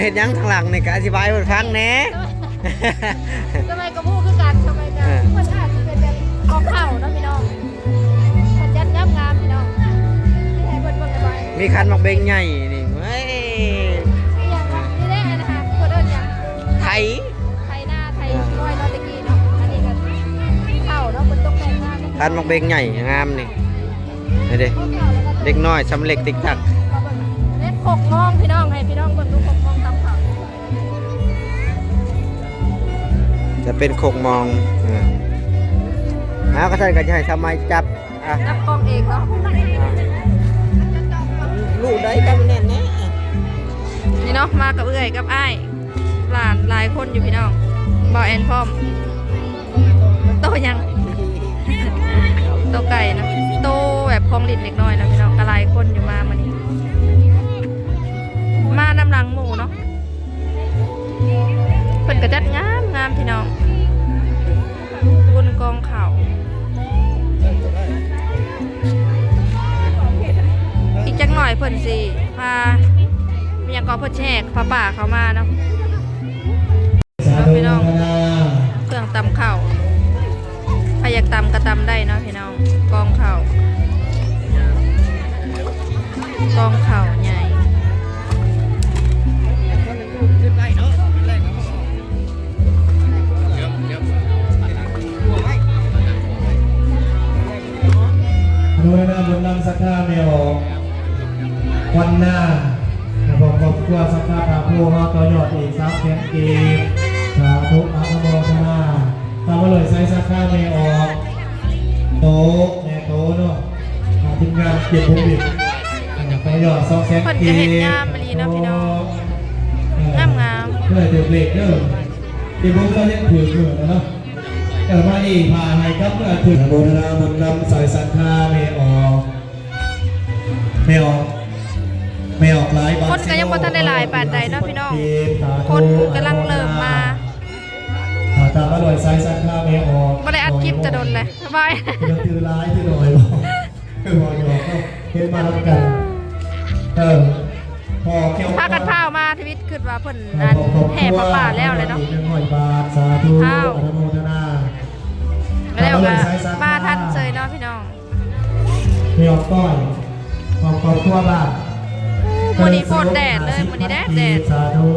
ເຮັດຫຍັງທາງຫຼັງນີ້ ກໍອະທິບາຍໃຫ້ເພິ່ນຟັງແດ່. ສະໄໝກໍບໍ່ຮູ້ຄືກັນ ສະໄໝກໍ ເອີ ເພິ່ນອາດຊິເປັນແບບກອງເຂົ້າເນາະພີ່ນ້ອງ ເພິ່ນຈັດງາມໆພີ່ນ້ອງ ໃຫ້ເພິ່ນເບິ່ງໄດ້ບໍ່? ມີຄັນໝາກເບັງໃຫຍ່ນີ້ ເວີ້ຍ ອີຫຍັງວະ? ນີ້ແຫຼະ ອັນນັ້ນຫາ ເພິ່ນເອີ້ນຫຍັງ? ໄຖ ໄຖນາ ໄຖ ອ່າ ອ້ອຍເນາະ ແຕ່ກີ້ເນາະ ອັນນີ້ກໍເຂົ້າເນາະ ເພິ່ນຕົກແຕ່ງງາມເນາະ ຄັນໝາກເບັງໃຫຍ່ງາມນີ້. ນີ້ເດ້ ເດັກນ້ອຍຊຳເລັກຕິກຕັກ ເຮັດຄົກມອງພີ່ນ້ອງ ໃຫ້ພີ່ນ້ອງເບິ່ງດູ ຄົກມອງຕຳເຂົ້າ ຈະເປັນຄົກມອງ. ເອີ ເອົາ ກະຊັ້ນກໍຈະໃຫ້ສາວໄມຈັບ ອ່ະ ຈັບກ້ອງເອງເນາະ ລູກໃດຈັບແໜ້ນແນ່. ນີ້ເນາະ ມາກັບເອື້ອຍກັບອ້າຍ ຫຼານຫຼາຍຄົນຢູ່ພີ່ນ້ອງ ບ່າວແອນພ້ອມ ໂຕຫຍັງ ໂຕໄກ່ນະ ໂຕແບບຂອງຫຼິ້ນເດັກນ້ອຍນະພີ່ນ້ອງ ກໍຫຼາຍຄົນຢູ່ມາມື້ນີ້ ມານຳຫຼັງໝູ່ເນາະ ເພິ່ນກໍຈັດງາມໆ ພີ່ນ້ອງ ບຸນກອງເຂົ້າ ອີກຈັກໜ່ອຍເພິ່ນຊິພາ ມີຫຍັງກໍ ເພິ່ນຊິແຫ່ຜ້າປ່າເຂົ້າມາເນາະ ເນາະພີ່ນ້ອງ ເຄື່ອງຕຳເຂົ້າ ໃຜຢາກຕຳກໍຕຳໄດ້ເນາະພີ່ນ້ອງ ກອງເຂົ້າ ກອງເຂົ້າໃຫຍ່. ອະນຸໂມທະນາບຸນນຳສັດທາແມ່ອອກ ວັນນາ ແລະ ຄອບຄົວສັດທາພາໂພ ເຮົາຕໍ່ຍອດອີກສາມແສນກີບ ສາທຸ ອະນຸໂມທະນາ. ຕາມມາດ້ວຍສາຍສັດທາແມ່ອອກ ໂຕ ແມ່ໂຕເນາະ ອ່າ ທີມງານເກັບຜົມອີກ ອ່າ ໄປຍອດສອງແສນ ເພິ່ນກໍເຮັດງາມອີ່ຫຼີເນາະພີ່ນ້ອງ ເອີ ງາມໆ ເພື່ອຖືກເລກເດີ ເກັບຜົມກໍເຮັດຖືກຢູ່ເນາະ ເອີ ມາອີກ ພາໃຫ້ກັບເພື່ອຖືກ ອະນຸໂມທະນາບຸນນຳສາຍສັດທາແມ່ອອກ ແມ່ອອກ ແມ່ອອກຫຼາຍບາດ ຄົນກໍຍັງບໍ່ທັນໄດ້ຫຼາຍປານໃດເນາະພີ່ນ້ອງ ຄົນກຳລັງເລີ່ມມາ ອ່າ ຕາມມາດ້ວຍສາຍສັດທາແມ່ອອກ ບໍ່ໄດ້ອັດຄລິບແຕ່ດົນແຫຼະ ສະບາຍ ຖືຫຼາຍຖືໜ້ອຍບໍ່ ຄືບໍ່ຢອກເນາະ ເຮັດມານຳກັນ ເອີ ພໍແກ້ວ ພາກັນພາວມາ ທະວິດຄິດວ່າເພິ່ນ ເອີ ອັນ ແຫ່ຜ້າປ່າແລ້ວແຫຼະເນາະ ໜຶ່ງຮ້ອຍບາດ ສາທຸ ພາວ ອະນຸໂມທະນາ ແລ້ວກໍມາທັນເສີຍເນາະພີ່ນ້ອງ. ແມ່ອອກກ້ອຍ ຂອງຄອບຄົວບ້ານ ມື້ນີ້ໂພດແດດເລີຍ ມື້ນີ້ແດດໆ ສາທຸ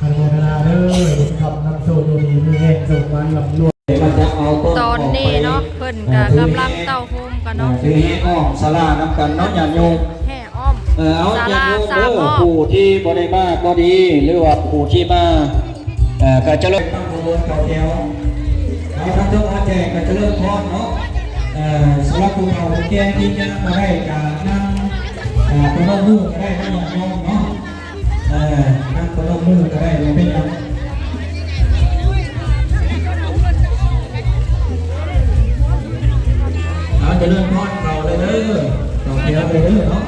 ອະນຸໂມທະນາເດີ ບຸນຄຳນຳໂຊກ ຢູ່ດີມີແຮງ ໂຊກໝານລ່ຳລວຍ ຕອນນີ້ເນາະ ເພິ່ນກໍກຳລັງເຕົ້າໂຮມກັນເນາະ ຖືແຫ່ອ້ອມສາລານຳກັນເນາະ ຍາດໂຍມ ແຫ່ອ້ອມ ເອີ ເອົາ ສາລາ ຍາດໂຍມເດີ ສາມຮອບ ຜູ້ທີ່ບໍ່ໄດ້ມາກໍດີ ຫຼືວ່າຜູ້ທີ່ມາ ເອີ ກໍຈະເລີນ ຕັ້ງຂະບວນເຂົ້າແຖວ ເອົາທາງເທິງມາແຈກກໍຈະເລີນພອນເນາະ ເອີ ສຳລັບຜູ້ເຖົ້າຜູ້ແກ່ທີ່ຍັງບໍ່ໄດ້ກໍນັ່ງ ເອີ ປະນົມມືກໍໄດ້ເນາະ ຍາດໂຍມເນາະ ເອີ ນັ່ງປະນົມມືກໍໄດ້ ບໍ່ເປັນຫຍັງ ເອົາຈະເລີນພອນເຂົ້າເລີຍເດີ ເຂົ້າແຖວເລີຍເດີເນາະ.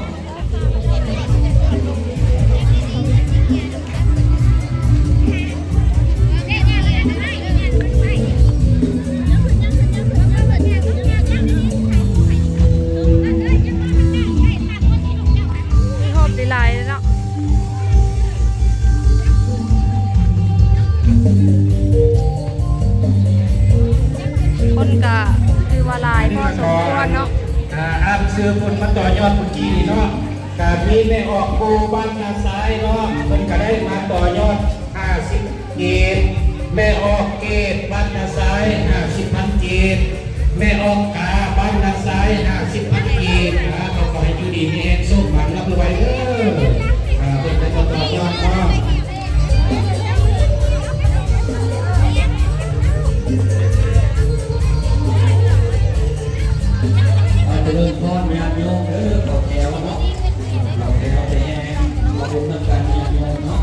ມີໂຮມຫຼາຍໆເນາະ ຄົນກະຖືວ່າຫຼາຍພໍສົມຄວນເນາະ. ອ່າ ອ່ານຊື່ເພິ່ນມາຕໍ່ຍອດເມື່ອກີ້ນີ້ເນາະ ກະມີແມ່ອອກໂກບ້ານນາຊາຍເນາະ ເພິ່ນກະໄດ້ມາຕໍ່ຍອດຫ້າສິບ ກີບ, ແມ່ອອກເກດ ບ້ານນາຊາຍ ຫ້າສິບພັນ ກີບ, ແມ່ອອກກາ ບ້ານນາຊາຍ ຫ້າສິບພັນ ກີບ. ອ່າ ຂໍໃຫ້ຢູ່ດີມີແຮງ ໂຊກໝານ ລ່ຳລວຍເດີ. ອ່າ ເພິ່ນໄດ້ມາຕໍ່ຍອດເນາະ. ອ່າ ຈະເລີນພອນ ຍາດໂຍມເດີ ເຂົ້າແຖວເນາະ ເຂົ້າແຖວໄປແຫ່ ມາບຸນນຳກັນ ຍາດໂຍມເນາະ.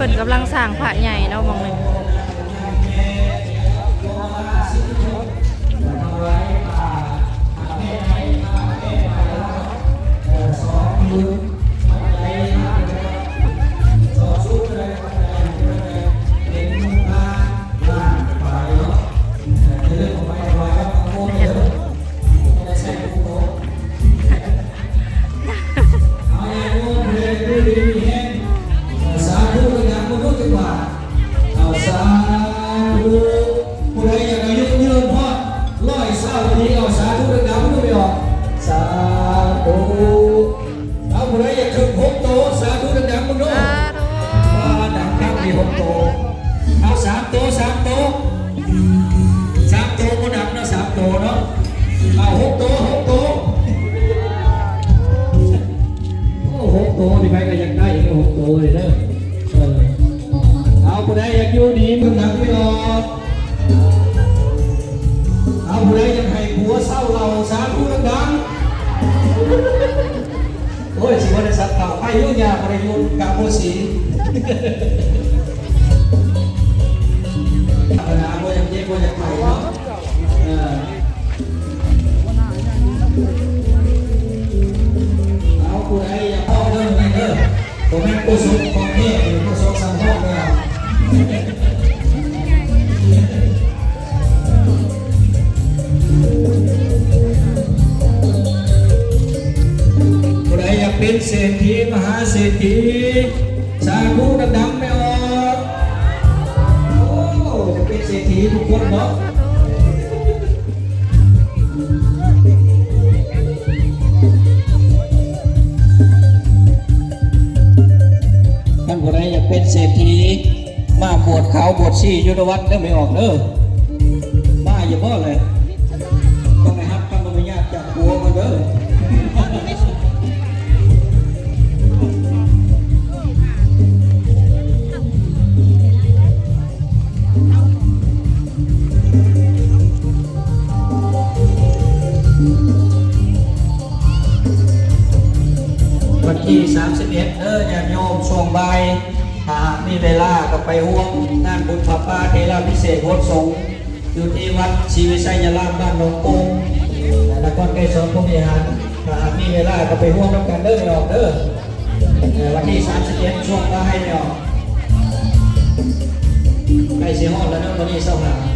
ພິ່ນກຳລັງສ້າງພະໃຫຍ່ເນາະ ໝ່ອງນີ້. ເອົາ ຍາດໂຍມຜູ້ໃດຢູ່ດີມີແຮງ ເອົາ ສາທຸດັງໆ ເບິ່ງດູຈັກບາດ. ເອົາ ສາທຸ. ຜູ້ໃດຢາກອາຍຸຍືນຮອດຮ້ອຍຊາວປີ ເອົາ ສາທຸດັງໆ ເບິ່ງດູແມ່ອອກ. ສາທຸ. ເອົາ ຜູ້ໃດຢາກຖືກຫົກໂຕ ສາທຸດັງໆ ເບິ່ງດູ. ສາທຸ. ອ່າ ດັງຄັກ ມີຫົກໂຕ. ເອົາ ສາມໂຕ ສາມໂຕ. ສາມໂຕບໍ່ດັງເນາະ ສາມໂຕເນາະ. ເອົາ ຫົກໂຕ ຫົກໂຕ. ໂອ້ ຫົກໂຕນີ້ໃຜກໍຢາກໄດ້ເດີ ຫົກໂຕນີ້ເດີ. ເອີ ເອົາ ຜູ້ໃດຢາກຢູ່ດີ ເບິ່ງດັງໄປອອກ. ເອົາ ຜູ້ໃດຢາກໃຫ້ຜົວເຊົາເຫຼົ້າ ສາທຸດັງໆ. ໂອ້ຍ ຊິບໍ່ໄດ້ສັດເທົ່າ ໄປຢູ່ ຍ່າບໍ່ໄດ້ຢູ່ກັບໂພສີ. ທຳມະດາ ບໍ່ຢາກເຈັບ ບໍ່ຢາກໄຂ້ເນາະ. ເອີ ເອົາ ຜູ້ໃດຢາກເວົ້າເລື່ອງນີ້ເດີ ບໍ່ແມ່ນໂຄສົກຂອງແທ້ ໂຄສົກສຳຮອງແລ້ວ. ຜູ້ໃດຢາກເປັນເສດຖີມະຫາເສດຖີ ສາທຸດັງໆ ແມ່ອອກ. ໂອ້ ຢາກເປັນເສດຖີທຸກຄົນເນາະ. ຄັນຜູ້ໃດຢາກເປັນເສດຖີ ມາບວດຂາວບວດຊີຢູ່ໃນວັດເດີ ແມ່ອອກເດີ. ມາຢູ່ບໍ່ແຫຼະ? ຕ້ອງໄດ້ຮັບຄຳອະນຸຍາດຈາກຜົວກ່ອນເດີ. ວັນທີສາມສິບເອັດເດີ ຍາດໂຍມ ຊ່ວງບ່າຍ ຖ້າຫາກມີເວລາກໍໄປຮ່ວມງານບຸນຜ້າປ່າເຖລາພິເສກໂຫດສົງ ຢູ່ທີ່ວັດສີວິໄຊຍາລາມ ບ້ານໜອງໂປ່ງ ນະຄອນໄກສອນ ພົມວິຫານ. ຖ້າຫາກມີເວລາກໍໄປຮ່ວມນຳກັນເດີ ແມ່ອອກເດີ. ເອີ ວັນທີສາມສິບເອັດ ຊ່ວງບ່າຍແມ່ອອກ ໃກ້ຊິຮອດແລ້ວເນາະ ມື້ນີ້ຊາວຫ້າ ເອີ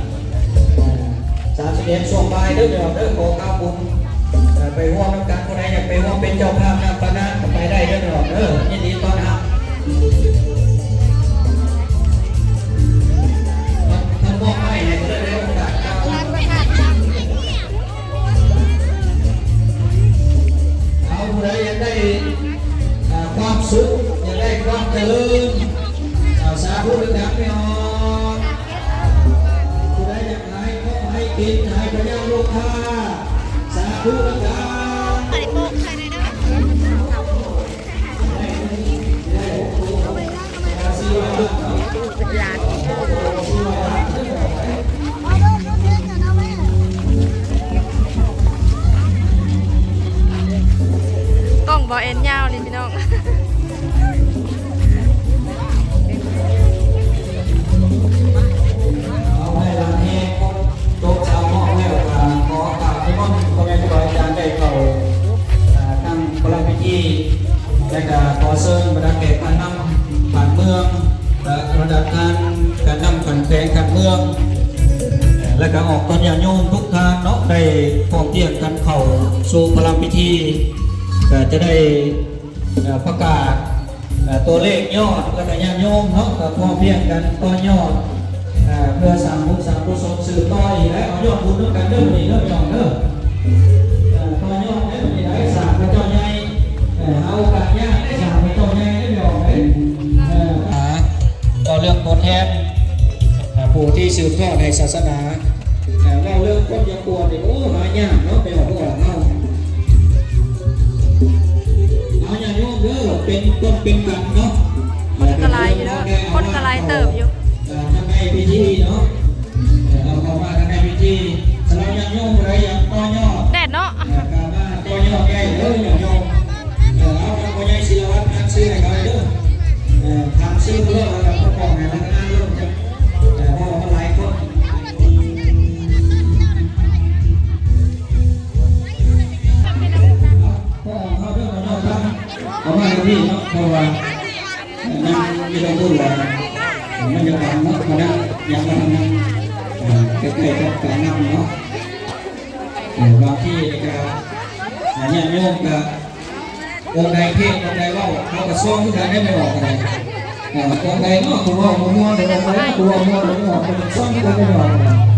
ສາມສິບເອັດ ຊ່ວງບ່າຍເດີ ແມ່ອອກເດີ. ຂໍຂ່າວບຸນ ເອີ ໄປຮ່ວມນຳກັນ ຜູ້ໃດຢາກໄປຮ່ວມເປັນເຈົ້າພາບນ້ຳປານະກໍໄປໄດ້ເດີ ແມ່ອອກເດີ. ຍິນດີຕ້ອນຮັບ. ເພິ່ນ ເພິ່ນມອບໄມ້ໃຫ້ເລີຍເດີ ໂອກາດ ເອົາ ຜູ້ໃດຢາກໄດ້ ເອີ ຄວາມສຸກ ຢາກໄດ້ຄວາມຈະເລີນ ເອົາ ສາທຸດັງໆ ແມ່ອອກ. ຜູ້ໃດຢາກຫາຍເຄາະຫາຍເຂັນ ຫາຍພະຍາດໂລຄາ ສາທຸດັງໆ. ກ້ອງບໍ່ແອນຍາວນີ້ພີ່ນ້ອງ. ເອົາໃຫ້ຫຼານແຮງ ຕົກສາວຮອບແລ້ວ ກໍຂໍກາບນິມົນພໍ່ແມ່ຄູບາອາຈານໄດ້ເຂົ້າ ເອີ ຕັ້ງປະລຳພິທີ ແລະ ກໍຂໍເຊີນບັນດາແຂກພານຳບ້ານເມືອງ ເອີ ລະດັບຂັ້ນການນຳຂັ້ນແຂວງຂັ້ນເມືອງ ເອີ ແລະ ກໍອອກຕົນຍາດໂຍມທຸກທ່ານເນາະ ໄດ້ພ້ອມພຽງກັນເຂົ້າສູ່ປະລຳພິທີ ກໍຈະໄດ້ ເອີ ປະກາດ ເອີ ຕົວເລກຍອດ ແລະກະຍາດໂຍມເນາະ ກະພໍພຽງກັນຕໍ່ຍອດ ເອີ ເພື່ອສ້າງບຸນສ້າງກຸສົນສືບຕໍ່ອີກ ແລະເອົາຍອດບຸນນຳກັນເດີ ມື້ນີ້ເດີ ພີ່ນ້ອງເດີ. ເອີ ຕໍ່ຍອດໃນມື້ນີ້ໄດ້ ສ້າງພະເຈົ້າໃຫຍ່ ເອີ ຫາໂອກາດຍາກໄດ້ ສ້າງພະເຈົ້າໃຫຍ່ໄດ້ ພີ່ນ້ອງເອີຍ. ເອີ ຫາ ເວົ້າເລື່ອງຕົວແທນ ເອີ ຜູ້ທີ່ສືບທອດໃຫ້ສາສະໜາ ເອີ ເວົ້າເລື່ອງຄົນຢາກບວດນີ້ ໂອ້ ຫາຍາກເນາະ ໄປອອກບໍ່ອອກເຮົາ. ເອົາ ຍາດໂຍມເດີ ເປັນຕົ້ນເປັນກຳເນາະ. ຄົນກໍຫຼາຍຢູ່ເດີ ຄົນກໍຫຼາຍເຕີບຢູ່ ເອີ ທາງໃນພິທີເນາະ. ເອີ ເອົາເຂົ້າມາທາງໃນພິທີ. ສຳລັບຍາດໂຍມຜູ້ໃດຢາກຕໍ່ຍອດ ແດດເນາະ ເອີ ກໍມາຕໍ່ຍອດໄດ້ເດີ ຍາດໂຍມ. ເອີ ເອົາ ທາງພໍ່ໃຫຍ່ສິລະວັດ ອ່ານຊື່ໃຫ້ເຂົາເດີ. ເອີ ຖາມຊື່ເຂົາເລີຍ. ເລື່ອງບຸນລະ ມັນຈະບັງເນາະ ຄະນະຍັງມາທາງນັ້ນ ເອີ ໃກ້ໆກັບການນຳເນາະ ເອີ ບາງທີນີ້ກະ ອາ ຍາດໂຍມກະ ອົງໃດເທດ ອົງໃດເວົ້າ ເຮົາກະຊອງຄືກັນໄດ້ ແມ່ອອກກະໄດ້ ເອີ ອົງໃດເນາະ ຜູ້ເວົ້າບໍ່ມ່ວນ ອົງໃດເນາະ ຜູ້ເວົ້າມ່ວນ ບໍ່ອອກ ກະຊອງຄືກັນໄດ້ ແມ່ອອກກະໄດ້.